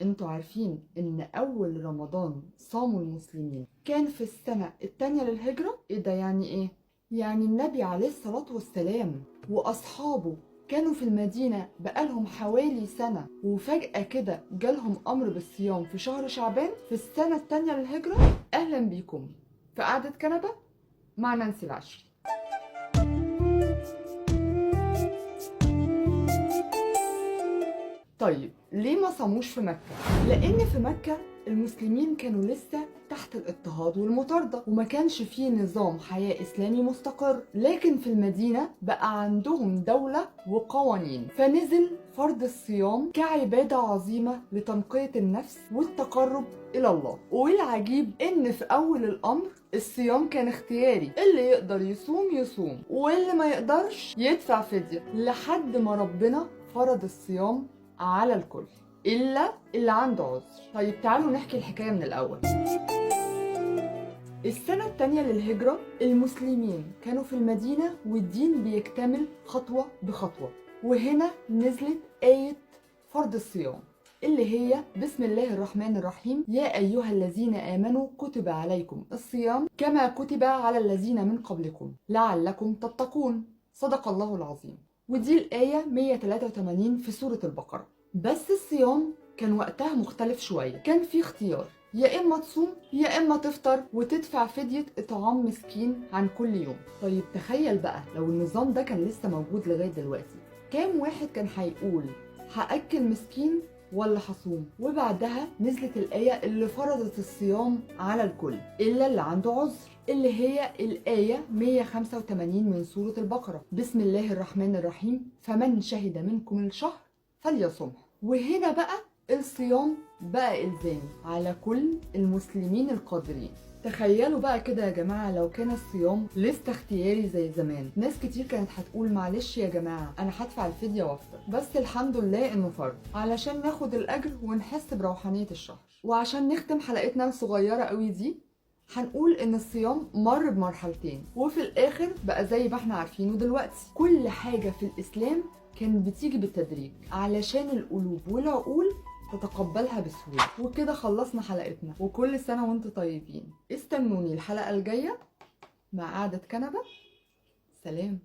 انتوا عارفين ان اول رمضان صاموا المسلمين كان في السنة التانية للهجرة؟ ايه ده يعني ايه؟ يعني النبي عليه الصلاة والسلام واصحابه كانوا في المدينة بقالهم حوالي سنة، وفجأة كده جالهم أمر بالصيام في شهر شعبان في السنة التانية للهجرة. أهلا بيكم في قعدة كنبة مع نانسي العشري. طيب ليه ما صاموش في مكة؟ لأن في مكة المسلمين كانوا لسه تحت الاضطهاد والمطاردة، وما كانش فيه نظام حياة إسلامي مستقر. لكن في المدينة بقى عندهم دولة وقوانين، فنزل فرض الصيام كعبادة عظيمة لتنقية النفس والتقرب إلى الله. والعجيب إن في أول الأمر الصيام كان اختياري، اللي يقدر يصوم يصوم واللي ما يقدرش يدفع فدية، لحد ما ربنا فرض الصيام على الكل إلا اللي عنده عذر. طيب تعالوا نحكي الحكاية من الأول. السنة التانية للهجرة المسلمين كانوا في المدينة والدين بيكتمل خطوة بخطوة، وهنا نزلت آية فرض الصيام اللي هي بسم الله الرحمن الرحيم، يا أيها الذين آمنوا كتب عليكم الصيام كما كتب على الذين من قبلكم لعلكم تتقون، صدق الله العظيم. ودي الآية 183 في سورة البقرة. بس الصيام كان وقتها مختلف شوية، كان في اختيار، يا إما تصوم يا إما تفطر وتدفع فدية إطعام مسكين عن كل يوم. طيب تخيل بقى لو النظام ده كان لسه موجود لغاية دلوقتي، كام واحد كان هيقول هأكل مسكين ولا هصوم؟ وبعدها نزلت الآية اللي فرضت الصيام على الكل إلا اللي عنده عذر، اللي هي الآية 185 من سورة البقرة، بسم الله الرحمن الرحيم، فمن شهد منكم الشهر فليصمه. وهنا بقى الصيام بقى إلزامي على كل المسلمين القادرين. تخيلوا بقى كده يا جماعة لو كان الصيام لسه اختياري زي زمان، ناس كتير كانت هتقول معلش يا جماعة أنا هدفع الفدية وافطر، بس الحمد لله إنه فرض علشان ناخد الأجر ونحس بروحانية الشهر. وعشان نختم حلقتنا الصغيرة قوي دي هنقول إن الصيام مر بمرحلتين، وفي الآخر بقى زي ما احنا عارفينه دلوقتي. كل حاجة في الإسلام كان بتيجي بالتدريج علشان القلوب والعقول تتقبلها بسهولة. وكده خلصنا حلقتنا، وكل سنة وانتم طيبين. استنوني الحلقة الجاية مع قعدة كنبة. سلام.